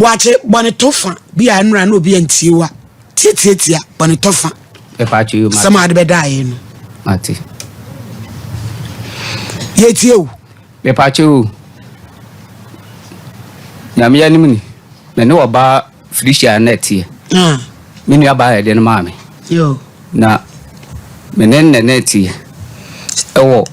Boakye bɔne to fa bi a nnora na obi antie wo a, tiatiatia bɔne tɔ fa. Asɛm a wode bɛdaeɛ no. Mate. Yɛtie o. Mepatwe o. Nyame anim ni. Me ne ɔbaa Felicia na ɛteɛ. Ah. Me nua baa yɛde no maa me. Yo. Na me ne nnɛ na ɛteɛ. Ɛwɔ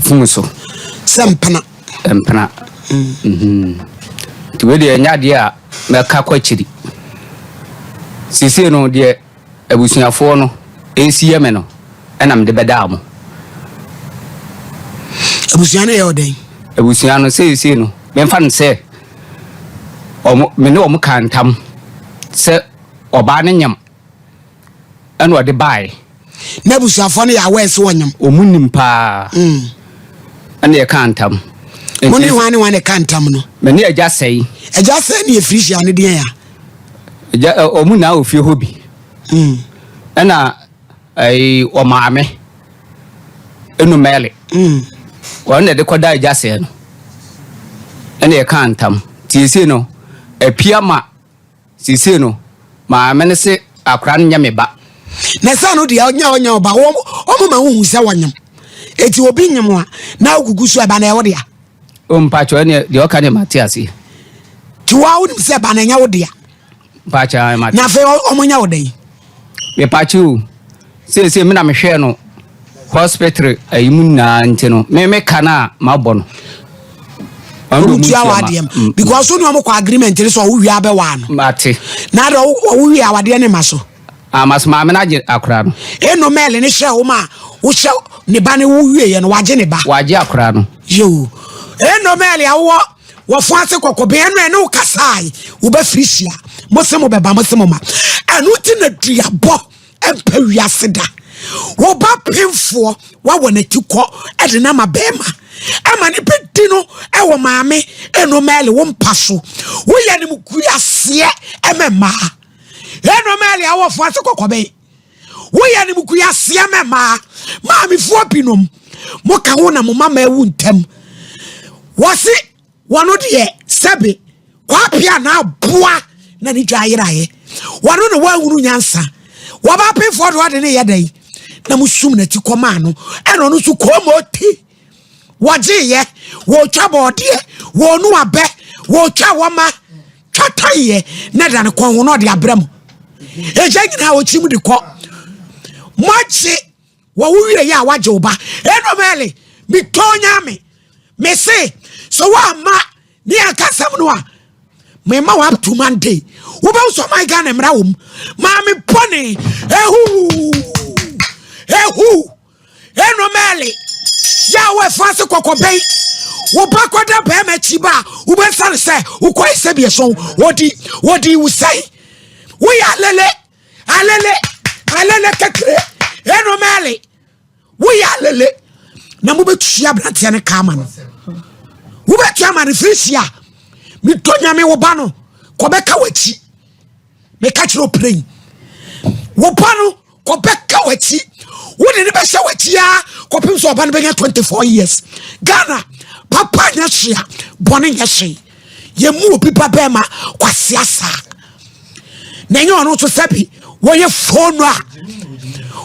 fon so. Sɛ mpena. Mpena. Mm. Nti wei deɛ ɛnyɛ adeɛ a mɛka kɔ akyiri. Seesei no deɛ abusuafoɔ no ɛresi yɛ me no ɛna mede bɛdaa mo. Abusua no yɛ ɔdɛn? Abusua no seesei no memfa no sɛ ɔmo me ne ɔmo ka ntam sɛ ɔbaa no nyam ɛna ɔde baeɛ. Na abusuafoɔ no yɛ aware sɛ ɔnyam? Ɔmo nim paa. Mm. Ɛna yɛka ntam. Mo ne hwan ne hwan na ɛka ntam no? Me ne agya sɛe. Agya sɛe ne efiri hyia ne deɛn ya? Agya ɔmo nyinaa wɔ fie hɔ bi. Mm. Ɛna ɛyi ɔmaame enu mɛle. Mm. Wɔn na ɛde kɔda agya sɛe no. Ɛna yɛka ntam. Tietie no apia ma Seesei no, maame no se akwadaa no nyɛ me ba. Na sɛ no deɛ ɔnyɛ ɔnyɛ ɔba wɔn wɔn ma wohu sɛ wɔnyem eti obi nyem a na ogugu so ɛba na ɛwɔ dea. O mpakyɛ ɛne deɛ ɔka ne ma te aseɛ. Ti wa wonim sɛ ɛba na ɛnyɛ wo dea. Mpakyɛ ayɛ ma te. Na afei wɔn nyɛ wo dɛn. Mepakyɛ o seesei me na mehwɛɛ no hospital ayi mu nyinaa nti no me me ka no a mabɔ no. Ɔmo tua wa adeɛ mu because wo ne ɔmo kɔ agreement ne sɛ ɔwo wie abɛwaa no. Mate. Na de ɔwo wie awadeɛ ne ma so. Ama so maame no agye akora no. Eno mɛle ne hyɛ wo ma wohyɛ ne ba ne wo wie yɛ no wagye ne ba. Wagye akora no. Yoo. Eno mɛle awowɔ wɔfo ase kɔkɔbɛn ɛno ɛne wo kasae wobɛfiri hyia mo se mo bɛba mo se mo ma ɛno nti na duabɔ ɛmpɛ wiase da wo ba pemfoɔ wawɔ n'ati kɔ ɛde no ama bɛrima ɛma ne bɛdi no ɛwɔ maame ɛno mɛle wo mpa so woyɛ no mu guaseɛ ɛmɛ mmaa ɛno mɛle awɔfoɔ ase kɔkɔbɛn woyɛ no mu guaseɛ mɛ mmaa maamefoɔ binom mo ka ho na mo mama awu ntɛm wɔse Wɔno deɛ sɛbe kwapea na aboa na ne dwa ayeraeɛ. Wɔno na wɔanhunu nyansa. Wɔba apefoɔ de ɔde ne yɛ dɛn na mo sum n'akyi kɔmaa no ɛna ɔno nso kɔmɔti wɔgyeeɛ wɔtwa bɔɔdeɛ wɔnu abɛ wɔtwa wɔma twa taeɛ na ɛda ne kɔn ho na ɔde abrɛ mo ɛgya nyinaa ɔkyi mu de kɔ moagye Wɔ wo wie yɛ a wagye wo ba. Enomele, metɔ nyame. Mese, sɛ woamma ne yɛnka asɛm no a, mema wo up to Monday. Wobɛhu sɛ ɔman Ghana mmara wɔ mu. Maame bɔne, ehu, ehu, Enomele, yɛ a wɔafa ase kɔkɔbɛn. Wo ba kɔda bɛrima akyi ba a, wobɛsa no sɛ wokɔe sɛ biɛsɔn, wɔdi, wɔdi wo sɛn. Woyɛ alele. Alele, alele kekere, enomɛle, woyɛ alele na mobɛtua aberanteɛ no ka ama no. Wobɛtua ama no firi si a metɔ nyame wo ba no kɔbɛka w'akyi. Meka kyerɛ ɔpirɛn wo ba no kɔbɛka w'akyi. Wode ne bɛhyɛ w'akyi a kɔpem sɛ ɔba no bɛnya 24 years. Ghana papa nyɛ hye a bɔne nyɛ hye. Yɛmu obi ba bɛrima kwasea saa. Na ɛnyɛ ɔno nso sɛbi wɔyɛ fon no a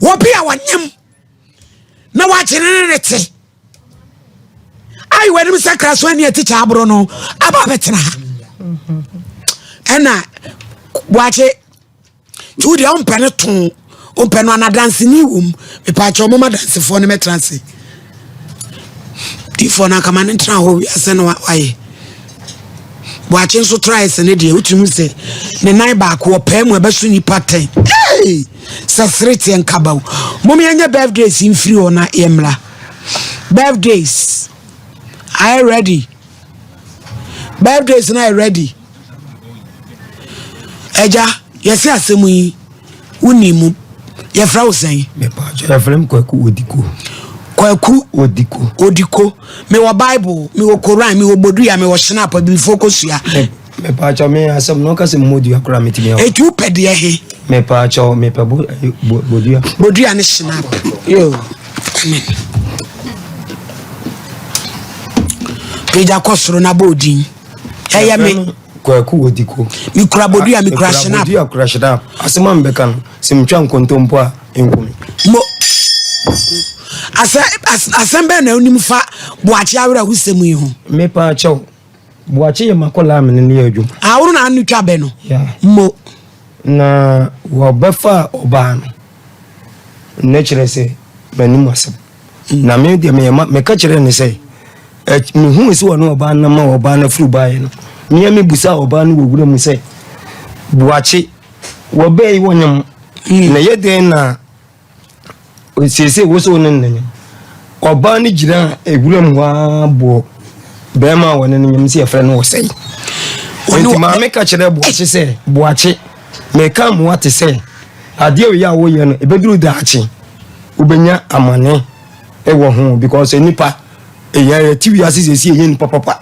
wɔbi a wɔnyem na wagye ne ne ne te ayi w'anim sɛ kraso ani atikya aboro no aba abɛtena ha ɛna wakye nti wo deɛ wompɛ no too wompɛ no anadanseni wɔ mu mepaakyɛ ɔmoma dansefoɔ no mɛtena ase difoɔ no ankama no ntena hɔ wiase no wayɛ boakye nso trae sɛ ne deɛ wotumi sɛ ne nan baako ɔpɛɛ mu ɛbɛso nipa tɛn hey! sɛ sere teɛ nkaba wo mom yɛnyɛ birthdays mfiri hɔ na yɛmmra birthdays are you ready Birthdays na yɛ ready. Ɛgya, yɛse asɛm yi, wonni mu. Yɛfrɛ wo sɛn? Yɛfrɛ m Kwaku Odiko. Kwaku Odiko. Odiko. Mewɔ Bible, mewɔ Koran, mewɔ Bodua, mewɔ Shinap, abibifoɔ kosua. Mepaakyɛw me asɛm no ɔka sɛ mmodua koraa metumi awɔ. Eti wopɛ deɛ he? Mepaakyɛw mepɛ bo bo bodua. Bodua ne Shinap. Yo. Amen. Pagya kɔ soro na bɔ odin. Ɛyɛ me. Kwaku Odiko. Mekura bodua, mekura shenap. Bodua kura shenap. Asɛm a mebɛka no, sɛ metwa nkontompo a, nku me. Mo. Asɛ, asɛm bɛn na wonim fa Boakye awerɛhosɛm yi ho? Mepa kyɛw. Boakye yɛ m'akwadaa a me ne no yɛ adwuma. Ah, wo na ano twa bɛ no? Yeah. Mo. Na wɔbɛfa ɔbaa no, na kyerɛ sɛ m'anim asɛm. Na me deɛ meyɛ ma meka kyerɛɛ no sɛ mehuu sɛ ɔne ɔbaa no nam a ɔbaa no afiri baeɛ no mea mebusaa ɔbaa no wɔ wura mu sɛ boakye wɔbɛɛ yi wɔnyam hmm. na yɛ dɛn na seesei wo sɛ wo ne no nyam ɔbaa no gyina ewura mu hɔ ara boɔ bɛrima a wɔne no nyam sɛ yɛfrɛ no ɔsɛe nti maame ka kyerɛ boakye sɛ boakye meka mmoa te sɛ adeɛ wei a woyɛ no ɛbɛduru daakye wobɛnya amane wɔ ho because nipa ɛyɛ yɛte wiase sɛsi ɛyɛ nipa papa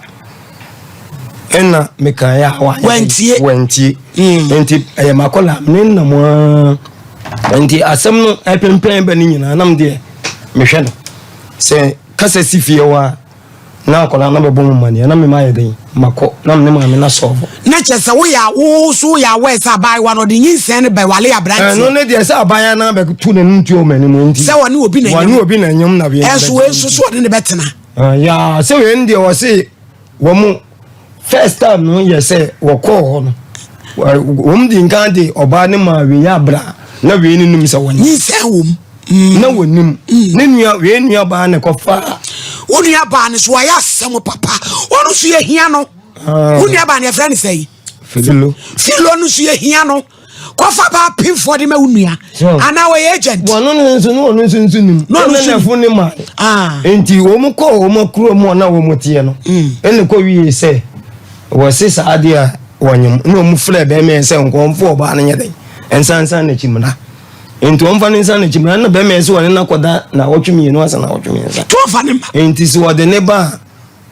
ɛna mekaeɛ a wantie wantie mm. nti ɛyɛ makɔla me nam a nti asɛm no ɛpempɛn bɛ no nyinaa nam deɛ mehwɛ no sɛ kasa si fie hɔ a Na akwadaa no abɛbɔ me amaneɛ na me mayɛ dɛn makɔ na me ne maame no asɔɔfo. Na kyerɛ sɛ woyɛ wo so woyɛ aware sɛ abaayewa no ɔde nyinsɛn no bɛwale aberanteɛ. Ɛno ne deɛ sɛ abaayewa no abɛto n'anim tuo wɔ m'anim nti. Sɛ wɔne obi na nyam. Wɔne obi na nyam na bɛn. Ɛnso wei nso so ɔne ne bɛtena. Yaa sɛ wei no deɛ wɔse wɔn first time no yɛ sɛ wɔkɔɔ hɔ no wɔn di nkan de ɔbaa no maa wei abira na wei no nim sɛ wɔnyɛ. Nyinsɛn wɔ mu. Mm. Na wɔnim. Mm. Ne nua wei nua baa ne kɔfa. Wo nua baa no so wɔayɛ asɛm papa ɔno nso yɛ hia no. Ah. Wo nua baa no yɛfrɛ no sɛ. Filo. Filo no nso yɛ hia no. Kɔfa baa pimfoɔ de ma wo nua. Anaa wɔyɛ agent. Wɔn no nso no wɔn nso nso nim. Na ɔno nso ne ma. Ah. Nti wɔn kɔ wɔn akuro mu a na wɔn teɛ no. Mm. Ɛna kɔ wie sɛ wɔsi saa adeɛ a wɔnyam na wɔn frɛ bɛrima sɛ nkɔnfo ɔbaa no nyɛ dɛ nsansan n'akyi muna. Nti wɔmfa ne nsa n'akyi mmra na bɛrima yi sɛ wɔne no akɔda naawɔtwe mmienu asa naawɔtwe mmiɛnsa. To ɔfa ne mma. Nti sɛ wɔde ne ba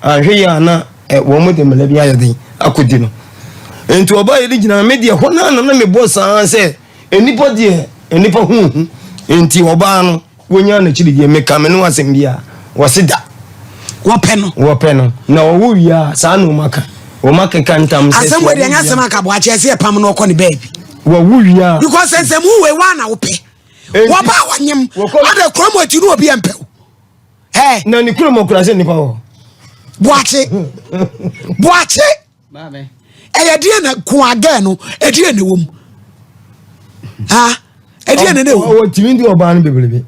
a anhwɛ yie a na wɔn de mmara bi ayɛ den akɔdi no. Nti ɔbaa yɛ de gyina me deɛ hɔ naa na na mebɔ saa sɛ nnipa deɛ nnipa ho hu. Nti ɔbaa no wɔnya n'akyiri deɛ meka me no asɛm bi a wɔse da. Wɔpɛ no. Wɔpɛ no na ɔwo wie a saa na wɔn aka wɔn akeka ntam sɛ. Asɛm wɔ deɛ nyɛ asɛm aka boakye ɛsɛ yɛ pam no ɔkɔ ne baabi. Wɔwo wie a. Because nsɛm wo wei wa na wopɛ. Wɔba a wɔnyem. Ada kurom akyi no obi mpɛ wo. Ɛ. Na ne kurom okura sɛ nipa wɔ. Boakye. Boakye. Ɛyɛ deɛ na ko agɛ no ɛdeɛ na ɛwɔ mu. Ha ɛdeɛ na ɛwɔ mu. Wɔtumi di ɔbaa no bebrebe.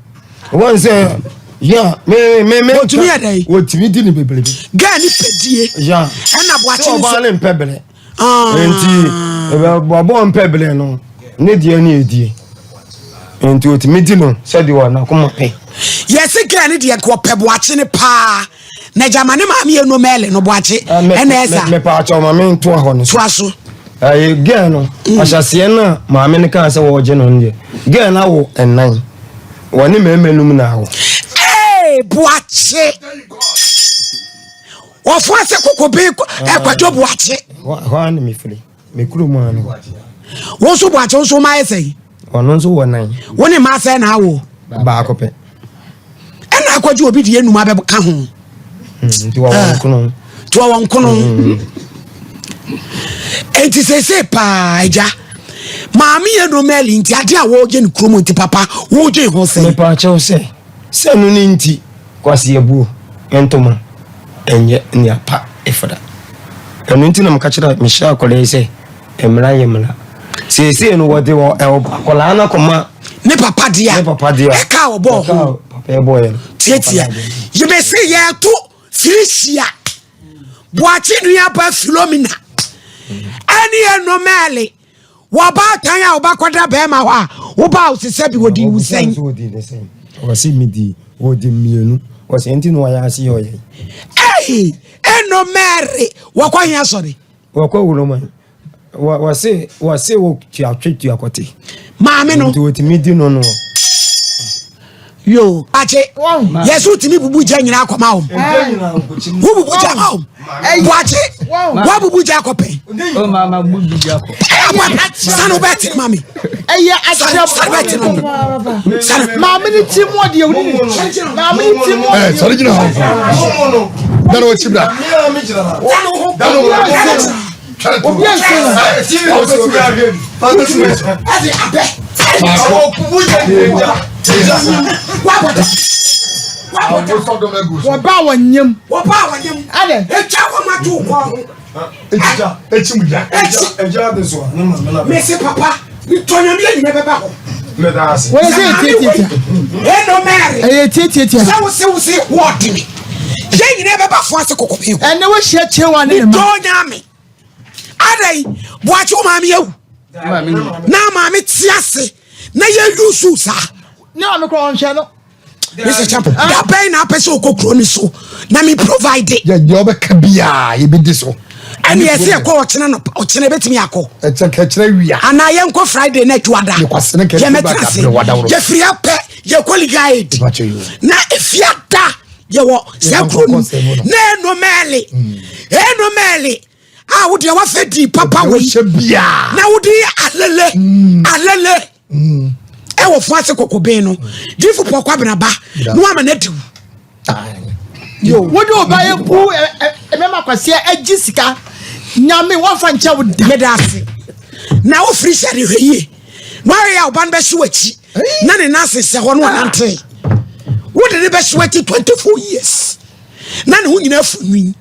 Wɔn sɛ ya me me me. Wɔtumi yɛ dɛ. Wɔtumi di no bebrebe. Gɛɛ ni pɛ die. Ya. Ɛna boakye nso. Sɛ ɔbaa no mpɛ bere. Nti wɔbɔ mpɛ bere no ne deɛ ne ɛdie nti ɔtumi di no sɛdeɛ wɔ n'akoma pɛ. Yɛse gɛɛ ne deɛ nka ɔpɛ boakye ne paa na gyama ne maame yɛ no mɛle no boakye ɛna ɛsa. Mepa akyɛw ma me ntoa hɔ no so. Toa so. Ɛyɛ gɛɛ no ahyɛseɛ no a maame no kaa sɛ wɔregye no no deɛ gɛɛ no awo ɛnan wɔne mmarima num na awo. Ee boakye. Wɔfo ase koko bi ɛkwadwo boakye. Hɔ a na mefiri me kurom a no. Wo nso boakye wo nso ma ayɛ sɛn? Ɔno nso wɔ nan. Wo ne mmaa sɛn na awo? Baako pɛ. Ɛna akɔgye obi deɛ enum abɛka ho. Hmm, nti wɔwɔ ah. nkono. Nti wɔwɔ nkono. Hmm. Nti sese paa agya maame yɛ no mɛli nti ade a wɔregye no kurom nti papa wɔregye ho sɛn. Mepa akyɛw sɛ sɛ no ne nti. Kwasi abuo ntoma nyɛ nea pa efra. Ɛno nti na meka kyerɛ mehyɛ akwadaa yi sɛ mmara yɛ mmara. Seesei no wɔde wɔ akwadaa no akɔma ne papa dea. Ne papa dea. Ɛka a ɔbɔɔ ho. Papa ɛbɔɔ yɛ no. Tietia. Yɛbɛsi yɛto Felicia Boakye nuaba Philomena ɛne Enomɛle. Wɔ ɔbaatan a wobɛkɔda bɛrima hɔ a wobaa wo sesɛ bi wɔdi wo sɛn. Ɔse medi wɔdi mmienu ɔsɛ nti na wɔyɛ ase yɛ ɔyɛ. Ei eno Mary wɔkɔ he asɔre. Wɔkɔ Wuroma wɔse wɔse wɔ tua twe tua kɔte. Maame no. Nti wɔtumi di no no. Yo, akye. Yɛsɛ wotumi bubu gya nyinaa akɔma wɔm. Wobubu gya ma wɔm. Boakye, woabubu gya akɔpɛn. Sane wobɛte ma me. Ɛyɛ akyerɛ Sane bɛte ma me. Sane. Maame ne ti mu ɔdeɛ woni ne. Maame ne ti mu ɔdeɛ. Sɔre gyina hɔ. Dane w'akyi bra. Dane w'akyi. Obi ansu no. Ɛde abɛ. Wabɔ da. Wabɔ da. Wɔba a wɔnyam. Wɔba a wɔnyam. Adɛ. Etwa wɔn ato kɔn ho. Ekyi mu ya. Ekyi. Mese papa, metɔ nyame anyina bɛba hɔ. Wɔyɛ sɛ yɛ tiatiatia. Ɛno Mary. Ɛyɛ tiatiatia. Sɛ wose wose wɔɔde me. Yɛn nyinaa bɛba fo ase kɔkɔ mi hɔ. Ɛnɛ wɔahyia kyewa ne ne ma. Metɔ nyame. Adɛn, boakye wo maame awu. Na maame te ase na yɛ yusu saa. Ne maame kora ɔnhwɛ no. Mr. Chapo, da bɛn na apɛ sɛ ɔkɔ kuro no so na me provide. Yɛ deɛ ɔbɛka biara yɛbɛdi so. Ɛne ɛsɛ yɛkɔ ɔkyena no ɔkyena ɛbɛtumi akɔ. Ɛkyɛ kɛkyerɛ wia. Anaa yɛnkɔ Friday na adwuada. Yɛmɛtena ase. Yɛfiri apɛ yɛkɔ legal aid. Na efiada yɛwɔ saa kuro no na ɛno mɛɛle ɛno mɛɛle a wodeɛ wafɛ di papa wei na wode alele alele ɛwɔ fo ase kɔkɔben no difo pɔ kwabena ba na wama no adiw. Wode wo ba yɛ bu mɛma kwaseɛ agye sika nyame wɔmfa nkyɛ wo da. Meda ase na wofiri hyɛ de hwɛ yie na wayɛ a ɔba no bɛhye w'akyi na ne nan sesɛ hɔ no ɔnante wode ne bɛhye w'akyi 24 years na ne ho nyinaa fu nwi.